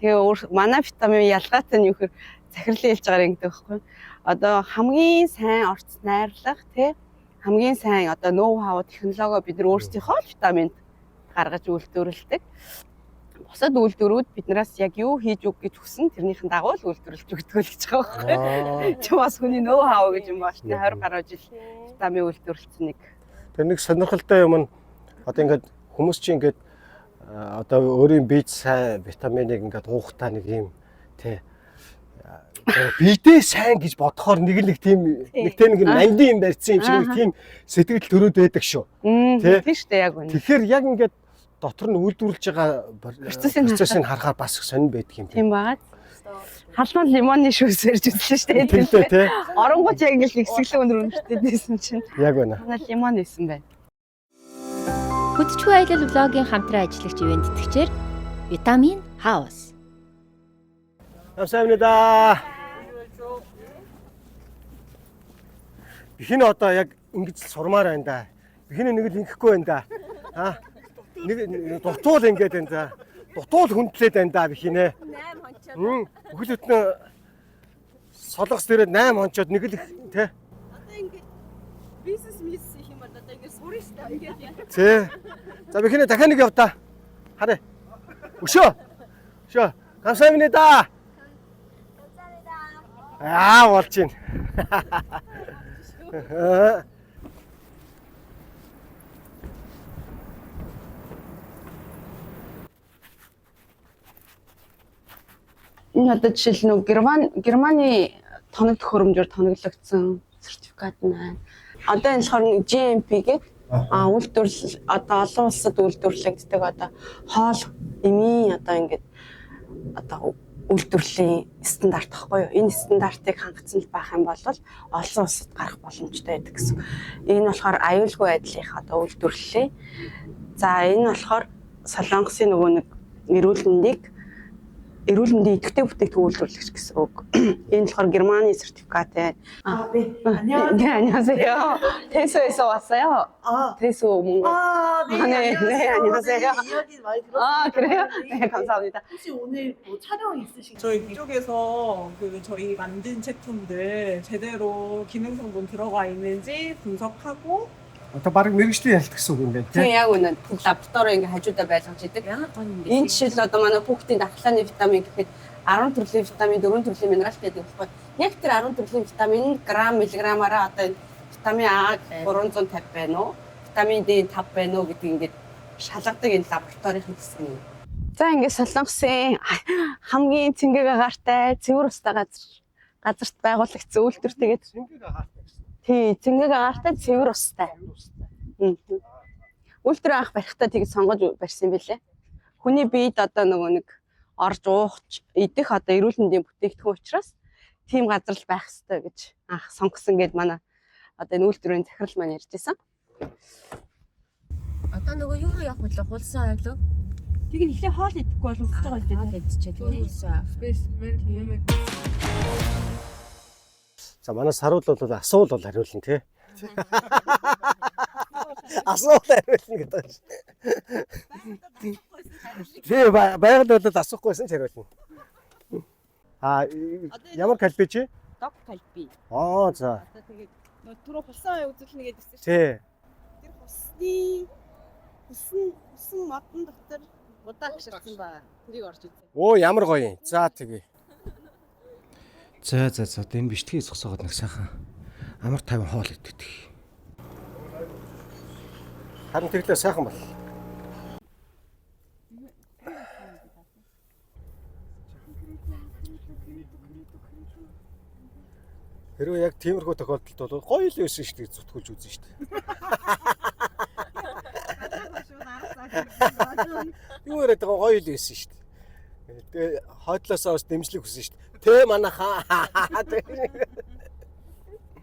Speaker 11: Тэгээ өөр манай витамин ялгаатай нь юу гэхээр захирлын хэлж байгаагаар ингэдэг байхгүй юу? Одоо хамгийн сайн орц найрлага тий хамгийн сайн одоо ноу хау технологи бид нар өөрсдийнхөө л витаминд гаргаж үйлдвэрлэдэг. Бусад үйлдвэрүүд биднээс яг юу хийж өг гэж хүсэн тэрнийхэн дагуу л үйлдвэрлэж өгдөг л гэж байгаа байхгүй. Чи бас хүний ноу хау гэж юм байна шүү дээ. 20 гаруй жил витамин үйлдвэрлэсэн нэг.
Speaker 2: Тэр нэг сонирхолтой юм нь одоо ингээд хүмүүс чинь ингээд одоо өөрийн бие сайн витаминыг ингээд уухтаа нэг юм тий биедээ сайн гэж бодохоор нэг л нэг тийм нэг тийм нэг нандин юм барьсан юм шиг нэг тийм сэтгэл төрөөд байдаг шүү.
Speaker 11: Тий. Тийм шүү дээ яг үнэ.
Speaker 2: Тэгэхээр яг ингээд дотор нь үйлдвэрлэж байгаа процессыг харахаар бас их сонир байдаг юм
Speaker 11: тийм. Тийм байгаа. Халуун лимоны шүүс барьж үзлээ шүү дээ.
Speaker 2: Тийм тий.
Speaker 11: Оронгууд яг ингээд нэг хэсэглэн өндөр өнөртэй байсан чинь.
Speaker 2: Яг үнэ.
Speaker 11: Манай лимон байсан байна.
Speaker 6: Хөдөлгөөн аялал блогийн хамтран ажиллагч ивэн тэтгэгчээр Витамин Хаус.
Speaker 2: 감사합니다. Бихин одоо яг ингэж л сурмаар байна да. Бихин нэг л ингэхгүй байна да. Аа нэг дутуул ингэж байна да. Дутуул хүндлээд байна да бихинэ.
Speaker 3: 8 хончоод.
Speaker 2: Бүхэл бүтэн Солонгос дээрээ 8 хончоод нэг л тий.
Speaker 7: Одоо ингээд бизнес мис их юм бол одоо ингээд сурна шүү дээ. Ингээд
Speaker 2: Тий. За бихинэ дахиад нэг яв та. Хараа. Өшөө. Өшөө. 감사합니다. Аа болж байна.
Speaker 11: Энэ одоо жишээл нөө Германы тоног төхөөрөмжөөр тоноглогдсон сертификат нь байна. Одоо энэ болохоор GMP гэдэг үйлдвэрлэл одоо олон улсад үйлдвэрлэгддэг одоо хоол эмийн одоо ингээд одоо үйлдвэрлэлийн стандарт баггүй юу? Энэ стандартыг хангацсан л байх юм бол олон улсад гарах боломжтой байдаг гэсэн. Энэ болохоор аюулгүй байдлынх одоо үйлдвэрлэлийн. За энэ болохоор Солонгосын нөгөө нэг эрүүл мэндийн идэвхтэй бүтээгдэхүүн үйлдвэрлэгч гэсэн үг. Энэ болохоор Германы сертификат ээ.
Speaker 13: 아, 네.
Speaker 11: 네,
Speaker 13: 안녕하세요.
Speaker 11: 안녕하세요. 대수에서 왔어요.
Speaker 13: 아,
Speaker 11: 대수 몽골.
Speaker 13: 아, 네,
Speaker 11: 아, 네, 네, 안녕하세요.
Speaker 13: 네, 이야기 많이 들었습니다.
Speaker 11: 아, 그래요?
Speaker 13: 네.
Speaker 11: 네, 감사합니다.
Speaker 13: 혹시 오늘 뭐 촬영 있으신가요?
Speaker 14: 저희 이쪽에서 그 저희 만든 제품들 제대로 기능 성분 들어가 있는지 분석하고
Speaker 2: Одоо баг мэрэгжлийн ялт гэсэн үг юм байна
Speaker 11: Тийм
Speaker 2: тий.
Speaker 11: яг үнэ. Лаборатори ингээ хажуудаа байлгаж идэг.
Speaker 7: Ямар гоё юм бэ?
Speaker 11: Энэ жишээл одоо манай хүүхдийн дархлааны витамин гэхэд 10 төрлийн витамин, 4 төрлийн минерал гэдэг байхгүй. Яг тэр 10 төрлийн витамин нь грамм, миллиграммаараа одоо энэ витамин А 350 байна уу? Витамин D 5 байна уу гэдэг ингээд шалгадаг энэ лабораторийн хэсэг юм. За ингээд Солонгосын хамгийн цэнгэг агаартай, цэвэр устай газарт байгуулагдсан үйлдвэр тэгээд
Speaker 2: Цэнгэг агаартай гэсэн.
Speaker 11: Тий, цэнгэг агаартай, цэвэр устай. Үйлдвэр анх барихтаа тэгж сонгож барьсан юм билээ. Хүний биед одоо нөгөө нэг орж уух, идэх одоо эрүүл мэндийн бүтээгдэхүүн учраас тийм газар л байх ёстой гэж анх сонгосон гэд манай одоо энэ үйлдвэрийн захирал маань ярьж байсан.
Speaker 3: Одоо нөгөө юу руу явах вэ? Хулсан ойлоо.
Speaker 7: Тэг нь эхлээ хоол идэхгүй бол өгч байгаа юм
Speaker 3: Хоол идчихээ.
Speaker 4: Хулсан.
Speaker 2: За манай саруул бол асуул бол хариулна тий. Асуул хариулна гэдэг байна. Тий байгаль бол асуухгүйсэн ч хариулна. А ямар кальби чи?
Speaker 7: Дог кальби.
Speaker 2: Аа за.
Speaker 7: Одоо тэгээд нөгөө түрүү хулсан ой үзүүлнэ гэдсэн чинь
Speaker 2: Тий.
Speaker 7: тэр хусны хусан модон дотор будаа агширсан байгаа. Тэрийг орж үзье.
Speaker 2: Оо ямар гоё юм. За тэгье.
Speaker 10: За за за энэ бичлэгийг зогсоогод нэг сайхан амар тайван хоол иддэг.
Speaker 2: Харин тэглээ сайхан бол. Хэрвээ яг тиймэрхүү тохиолдолд бол гоё л байсан шүү дээ зүтгүүлж үзэн шүү дээ. Юу яриад байгаа гоё л байсан шүү дээ. Тэгээ хойдлоосоо бас дэмжлэг хүсэн шүү дээ. Тэ манайхаа.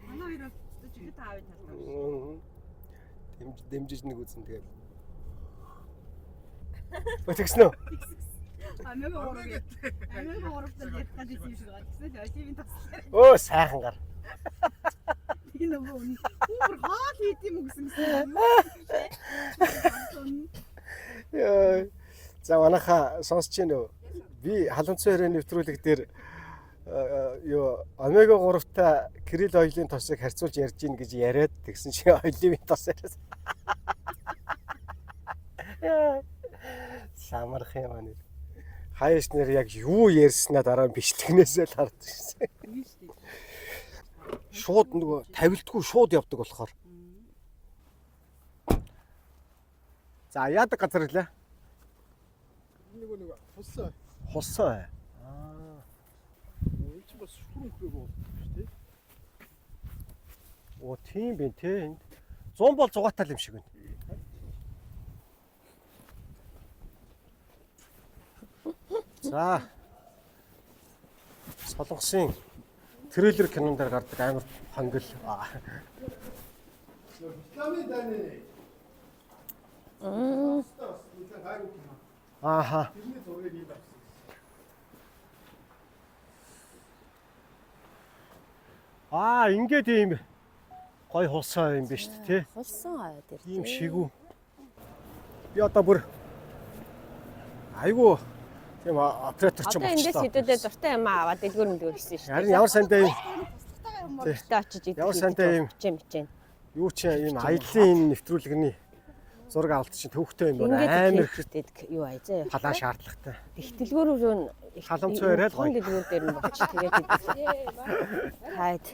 Speaker 7: Манай хоёр бол жихэд аавын талд.
Speaker 2: Дэмжиж нэг үзэн тэгэл. Тэгсэн үү?
Speaker 7: Омега 3 Омега 3 тал ярих гэж юм шиг байгаа. Тэгсэн л оливын тослоо.
Speaker 2: Өө сайхан гар.
Speaker 7: Би нөгөө бүр хоол хийд юм гэсэн гэсэн.
Speaker 2: Яа. За манайхаа сонсч гин үү? Би халанцсан хэрэг нэвтрүүлэг дээр юу омега 3-тай крил ойлын тосыг харьцуулж ярьж гин гэж яриад тэгсэн чинь оливын тос яриас. Яа. Самарх юм аа нэр. Хаяаш нэр яг юу ярьснаа дараа нь бичлэгнээсээ л харж ирсэн. Шууд нөгөө тавилдгүй шууд явдаг болохоор. За яадаг газар лээ?
Speaker 10: Нэг хулсан.
Speaker 2: Хулсан.
Speaker 10: Аа. Энэ чинь бас шүрэн хүрээгүй болдог шүү дээ.
Speaker 2: Оо тийм бэ те энд. 100 бол зугаатай юм шиг байна. За. Солонгосын трейлер кинон дээр гардаг амар хонгил.
Speaker 10: Витамин дайны.
Speaker 2: Ааха.
Speaker 10: Тэрний зургийг энд авсан.
Speaker 2: Аа, ингээд ийм гой хулсан юм биш үү те?
Speaker 3: Хулсан ой дээр.
Speaker 2: Ийм шигүү. Би одоо бүр Айгу тийм оператор ч юм
Speaker 3: Одоо эндээс
Speaker 2: болчихлоо.
Speaker 3: хэдүүлээ дуртай юм аваад дэлгүүр мэлгүүр хийсэн шүү дээ.
Speaker 2: Харин ямар сайнтай юм.
Speaker 3: Дуртай очиж идэх.
Speaker 2: Ямар сайнтай юм.
Speaker 3: Бичэн бичэн.
Speaker 2: Юу чи ийм аяллаа энэ нэвтрүүлгэний зураг авалт чинь төвхтэй юм байна. Амар их
Speaker 3: их юу аяа заа.
Speaker 2: палаа шаардлагатай.
Speaker 3: Их дэлгүүр рүү нь
Speaker 2: Халамцуу яриад гоё.
Speaker 3: Дэлгүүр дээр нь болчих тэгээд идэх. Хайд.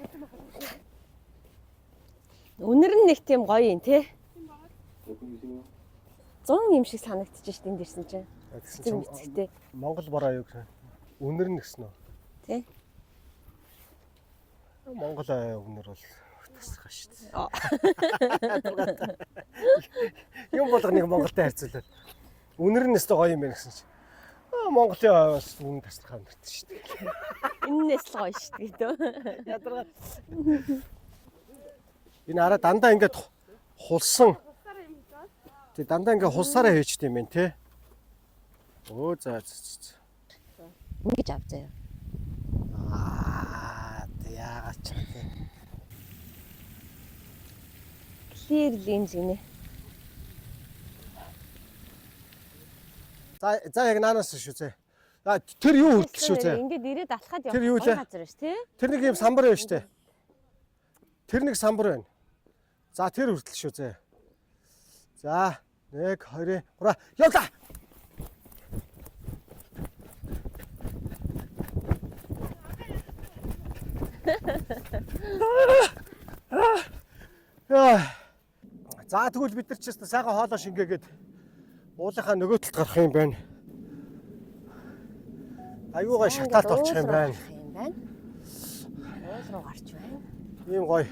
Speaker 3: Үнэр нь нэг тийм гоё юм те. 100 юм шиг санагдчих шít энд ирсэн чинь.
Speaker 2: Тэгсэн
Speaker 3: Зэн
Speaker 2: чинь
Speaker 3: бицэгтэй.
Speaker 2: Монгол бороо юу гэсэн. Үнэр нь гэсэн үү?
Speaker 3: Тэ.
Speaker 2: Монгол үнэр бол тасархаа шүү дээ. Юм болгоныг Монголтой харьцуулаад. Үнэр нь өстой гоё юм байна гэсэн чинь. Аа Монголын бас үнэн тасархаа үнэртэй шүү дээ.
Speaker 3: Эннээс л гоё шít гэдэг.
Speaker 2: Ядаргаа. Энэ араа дандаа ингээд хулсан. Тэг дандаа ингээд хулсаараа хийчихдээ юм байна те. Өө за за за.
Speaker 3: Ингэж ав заяа.
Speaker 2: Аа яагаад ч юм те.
Speaker 3: Clear lens гинэ.
Speaker 2: За за яг наанаас шүү зэ. За тэр юу хүртэл шүү зэ.
Speaker 3: Ингээд ирээд алхаад
Speaker 2: Тэр юу
Speaker 3: явах
Speaker 2: лээ?
Speaker 3: газар ш тий.
Speaker 2: Тэр нэг юм самбар байна шүү дээ. Тэр нэг самбар байна. За тэр хүртэл шүү зэ. За 1 2 3 явлаа. Яа. За тэгвэл бид нар ч гэсэн сайхан хоолоо шингээгээд уулынхаа нөгөө талд гарах юм байна. Аюугаа шатаалт олчих юм байна.
Speaker 3: Юм байна. Уул руу гарч байна.
Speaker 2: Ийм гоё.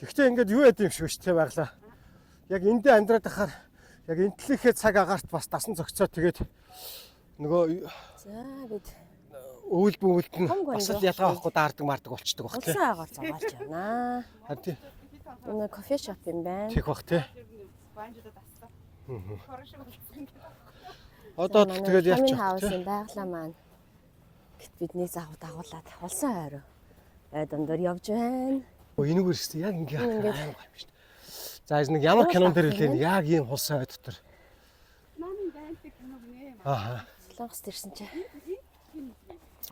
Speaker 2: Тэгвэл ингээд юу яд юм шиг шүү дээ байглаа. Яг эндээ амьдраад ахаар яг энэ талынхээ цаг агаарт бас дасан зөгцөө тэгээд нөгөө
Speaker 3: За бид
Speaker 2: өвөл бөвөлд нь
Speaker 3: Хом
Speaker 2: бас л
Speaker 3: гондоо.
Speaker 2: ялгаа авахгүй даардаг маардаг болчдөг бах тий.
Speaker 3: улсын агаар зугаалж явнаа.
Speaker 2: Харин тий.
Speaker 3: Энэ кофе шоп юм байна.
Speaker 2: Тех бах тий. Одоо
Speaker 3: За, манай
Speaker 2: тэгэл
Speaker 3: Vitamin
Speaker 2: яачих вэ тий.
Speaker 3: House-ын байглаа маань гэт бидний зав дагуулад улсын ойр ой дундуур явж байна.
Speaker 2: Өө энэгээр шүү дээ яг ингээ
Speaker 3: Ингээд.
Speaker 2: амар гоё юм шүү дээ. За энэ нэг ямар кинон дээр үлээ яг ийм хулсан ой дотор. Ааха.
Speaker 3: Солонгост ирсэн чи.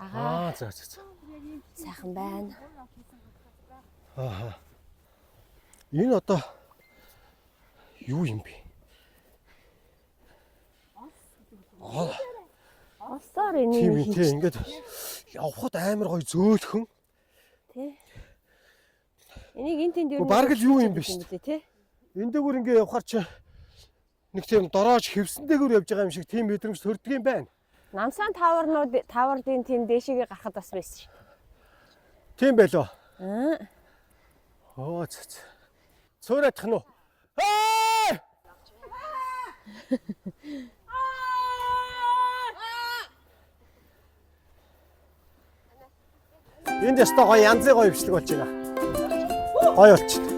Speaker 3: Агаа
Speaker 2: Аа за за за.
Speaker 3: сайхан байна.
Speaker 2: Ааха. Энэ одоо юу юм бэ?
Speaker 3: Олсоор энийг
Speaker 2: Тийм юм тий ингээд явхад амар гоё зөөлхөн.
Speaker 3: Тий. Энийг энэ тэнд ер
Speaker 2: Үгүй, бараг л юу юм бэ шүү
Speaker 3: дээ тий.
Speaker 2: Энэ дээгүүр ингээ явхаар чи нэг тийм дороож хевсэн дээгүүр явж байгаа юм шиг тийм мэдрэмж төрдөг юм байна.
Speaker 3: Намсан таварнууд тавардын тийм дээшээгээ гарахад бас байсан шүү.
Speaker 2: Тийм байлоо.
Speaker 3: Аа.
Speaker 2: Оо цэ цэ. Цөөрөх нь уу? Эй! Энд ястай гоё янзын гоё бичлэг болж байна. Гоё болчихно.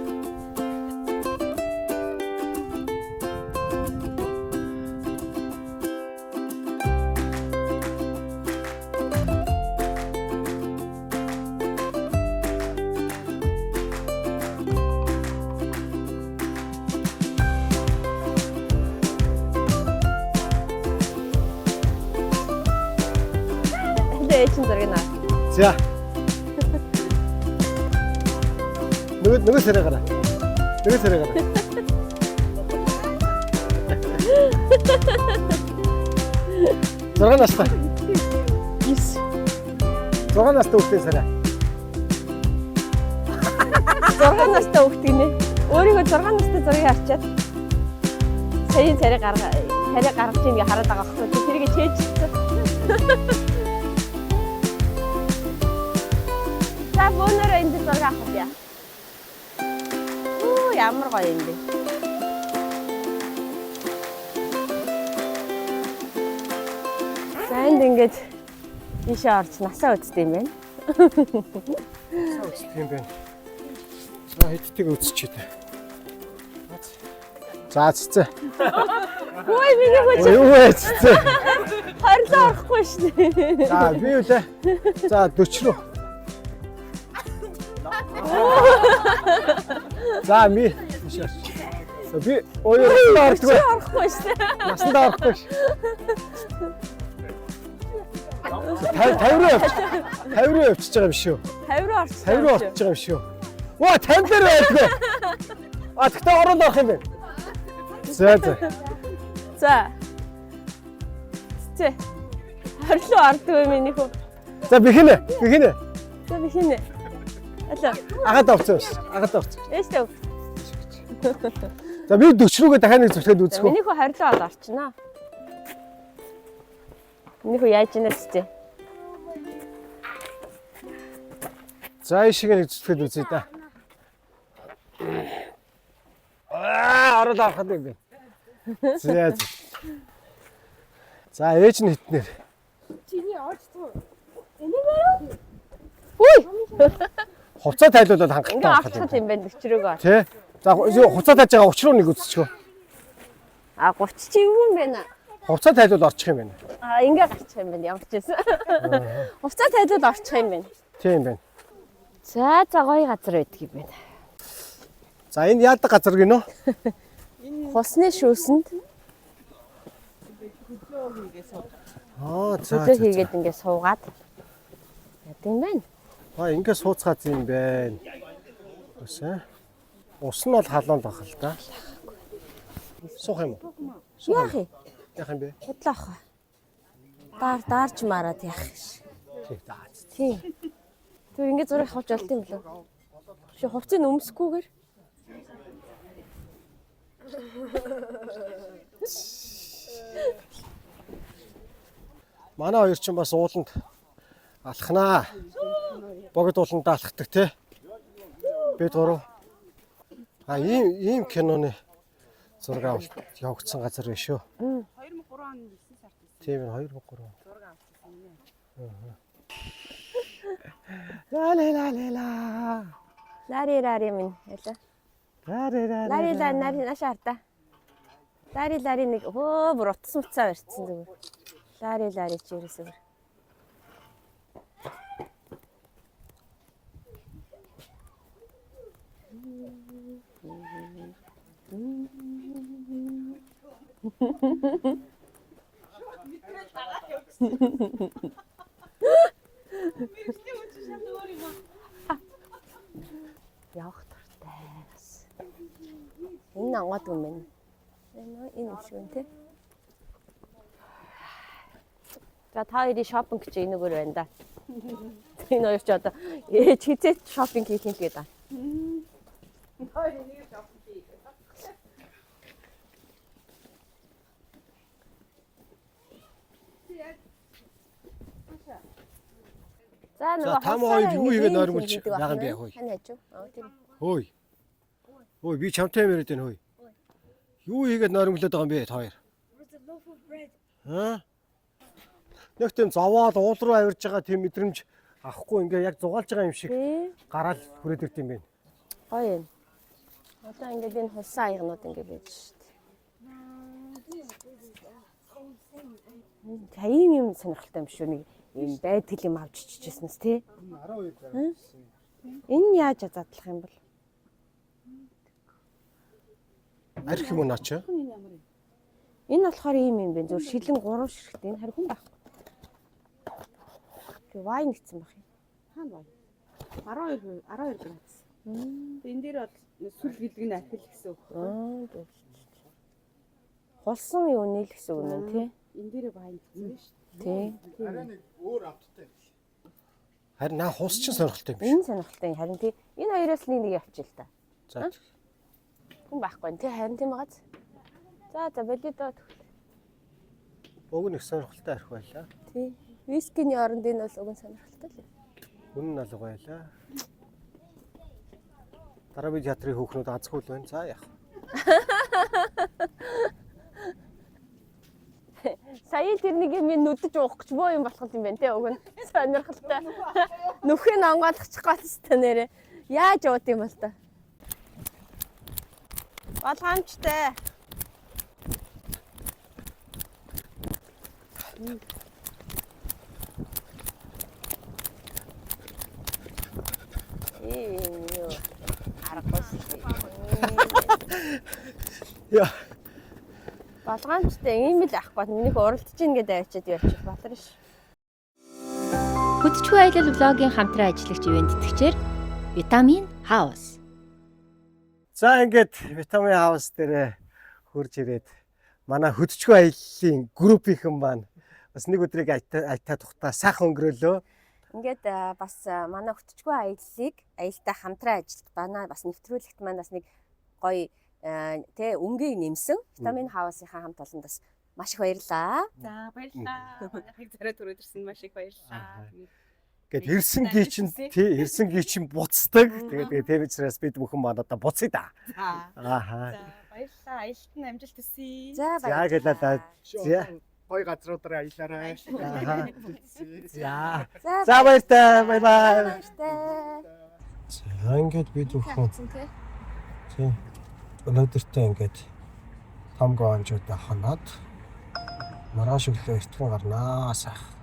Speaker 3: Тэгээ чин зургийг наа.
Speaker 2: За. Нөгөө нөгөө сэрэ гараа. Нөгөө сэрэ гараа. Зургаан настай.
Speaker 3: 9.
Speaker 2: 6 настай хүүхдийн сарай.
Speaker 3: 6 настай хүүхд гинэ. Өөрийгөө 6 настай зургийг харчаад саяын царай гарга царай гаргаж ийн гэж хараад байгаа байхгүй. Тэрийг чэйжсэн. За бөөнөрөө энд зураг авах яа. Үу ямар гоё юм бэ. За энд ингээд ийшээ орж насаа үздэг юм байна.
Speaker 2: Насаа үздэг юм байна. За хэдтийг үзчихье дээ. За цэцээ.
Speaker 3: Хөөе миний хүч.
Speaker 2: Юу вэ цэцээ?
Speaker 3: Хорилоо орохгүй шүү дээ.
Speaker 2: За би юу лээ? За 40 рүү. За ми. Ийшээ орч. Би оёо ордгоо.
Speaker 3: Чи орохгүй шүү.
Speaker 2: Насандаа орохгүй ш. 50 руу явчих. 50 руу явчихж байгаа юм шүү.
Speaker 3: 50 руу орчих.
Speaker 2: 50 руу орчихж байгаа юм шүү. Ваа 50 дээр байдгүй. А тэгтээ ороод орох юм байна. За за.
Speaker 3: За. Цэ. 20 руу ордог юм миний хүү.
Speaker 2: За бихинэ. Бихинэ.
Speaker 3: За бихинэ. Алаа.
Speaker 2: Агаад авцсан шүү. Агаад авцсан.
Speaker 3: Ээжтэй.
Speaker 2: За би 40 рүүгээ дахиад нэг зүтгэхэд үзэх үү?
Speaker 3: Миний хүү 20 руу орчихно. Миний хүү яаж ийнэ цэцээ.
Speaker 2: За ийшээ нэг зүтгэхэд үзье да. Аа орол авах юм бэ. За. За ээж нь хитнэр.
Speaker 5: Чиний орж туу. Энийг
Speaker 3: Үгүй.
Speaker 2: Хувцас тайлуулаад хангалттай
Speaker 3: Ингээ орчих юм байна 40 рүүгээ.
Speaker 2: Тэ. За хувцас тааж байгаа 30 руу нэг үзчихв.
Speaker 3: А 30 чи юу юм бэ нэ?
Speaker 2: Хувцас тайлуул орчих юм байна.
Speaker 3: А ингээ гарчих юм байна ямар ч байсан. Хувцас тайлуул орчих юм байна.
Speaker 2: Тийм байна.
Speaker 3: За за гоё газар байдаг юм байна.
Speaker 2: За энэ яадаг газар гинөө?
Speaker 3: Хусны шүүсэнд.
Speaker 2: Аа за.
Speaker 3: Хөдөө хийгээд ингээ суугаад яд юм байна.
Speaker 2: Аа ингээ сууцгаад юм байна. Үсэ. Ус нь бол халуун байх л да. Суух юм уу?
Speaker 3: Яах юм?
Speaker 2: Яах юм бэ?
Speaker 3: Худлаа ах. Даар даарч мараад яах ш.
Speaker 2: Тий. За.
Speaker 3: Тий. Тэр ингээ зураг авч болт юм болов. Чи хувцсыг өмсөхгүйгээр.
Speaker 2: Манай хоёр ч бас ууланд алхнаа. Богд ууланд алхдаг те. Бид гурав. А ийм киноны зураг авалт явагдсан газар биш үү?
Speaker 7: 2003 оны 9 сард.
Speaker 2: Тийм ээ 2003 он.
Speaker 7: Зураг авчихсан юм.
Speaker 2: Ла ла ла ла ла.
Speaker 3: Лари лари минь ялаа.
Speaker 2: Лари лари.
Speaker 3: Лари лари нари наашаа хардаа. Лари лари нэг хөө бүр утас муцаа барьцсан зүгээр. Лари лари чи ерөөсөө. Явах дуртай бас. Энэ ангууд юм байна. Энэ юм шиг байна те. За та хоёрын шопинг чи энэгээр байна да. Энэ хоёр ч одоо ээж хизээ шопинг хийх юм л гэдэг.
Speaker 7: Хоёр энийг шопинг хийх.
Speaker 3: За нөгөө
Speaker 2: та хоёр юу хийгээд нойрмолж байгаа юм бэ хөөе?
Speaker 3: Хань хажуу. Аа тийм.
Speaker 2: Хөөе. Хөөе би чамтай юм яриад байна хөөе. Юу хийгээд нойрмолоод байгаа юм бэ та хоёр? Аа? Нэг тийм зовоол уул руу авирж байгаа тийм мэдрэмж авахгүй ингээ яг зугаалж байгаа юм шиг гараал хүрээд ирд юм байна.
Speaker 3: Гоё юм. Одоо ингээд энэ хулсан аягнууд ингээ байж шít. За ийм юм сонирхолтой юм шүү. Нэг ийм байдаг юм авч чичээснээс тий.
Speaker 2: 12 байв.
Speaker 3: Энэ яаж задлах юм бол?
Speaker 2: Арх юм уу наа чи?
Speaker 3: Энэ болохоор ийм юм байна. Зөв шилэн 3 ширхт энэ харин хүн байхгүй. Тэг вайн гэсэн байх юм.
Speaker 7: Хаана вайн? 12 12 градус. Энэ дээр бол сүл гэлэг нь архил гэсэн үг.
Speaker 3: Аа. Хулсан юу нийл гэсэн үг юм байна тий.
Speaker 7: Энэ дээр вайн гэсэн байна шүү
Speaker 3: дээ. Тий.
Speaker 15: Арай нэг өөр амттай юм.
Speaker 2: Харин наа хус чинь сонирхолтой юм биш.
Speaker 3: Энэ сонирхолтой юм. Харин тий. Энэ хоёроос нэг нэг явчих л та.
Speaker 2: За.
Speaker 3: Хүн байхгүй тий. Харин тийм байгааз. За за болидо тэгвэл.
Speaker 2: Уг нь их сонирхолтой арх байлаа.
Speaker 3: Тий. Вискиний оронд энэ бол уг нь сонирхолтой л.
Speaker 2: Үнэн нь алга байлаа. Дараа би театрын хүүхнүүд азгүй л байна. За яах.
Speaker 3: Сая л тэр нэг юм нүдэж уух гэж боо юм болох юм байна те уг нь сонирхолтой. Нүхээ нь онгойлгочих гоолстой нэрэ. Яаж ууд юм бол та? Болгоомжтой. Ийм юу аргагүй.
Speaker 2: Яа.
Speaker 3: Болгоомжтой ийм л ахгүй. Минийх уралдаж ийн гэдэг авчиад явчих батар ш.
Speaker 6: Хөдөлгөөн аялал влогийн хамтран ажиллагч ивээн тэтгэгчээр Витамин Хаус.
Speaker 2: За, ингээд Витамин Хаус дээр хурж ирээд манай хөдөлгөөн аяллаа группийнхэн маань бас нэг өдрийг аятаа аятаа тухтаа сайхан өнгөрөөлөө.
Speaker 3: Ингээд бас манай хөтчгүй аяллыг аялалтай хамтран ажилт манай бас нэвтрүүлэгт маань бас нэг гоё тэ өнгийг нэмсэн Витамин Хаусынхаа хамт олонд бас маш их баярлалаа.
Speaker 7: За, баярлалаа. Манайхыг зориод төрөөд ирсэн маш их баярлалаа.
Speaker 2: Гэт ирсэн ги чинь тий ирсэн ги чинь буцдаг. Тэгээд тийм учраас бид бүхэн маань одоо буцъя да.
Speaker 7: За.
Speaker 2: Ааха.
Speaker 7: За, баярлалаа. Аялалд нь амжилт хүсье.
Speaker 3: За,
Speaker 2: За гэлээ. За.
Speaker 15: Гой газруудаар аялаарай.
Speaker 2: Ааха. За.
Speaker 3: За,
Speaker 2: За, баяртай. Bye bye.
Speaker 3: Баяртай.
Speaker 2: За, ингээд бид бүхэн тий өнөөдөртөө ингээд том гоонжуудаа хоноод маргааш өглөө эртхэн гарнаа сайхан.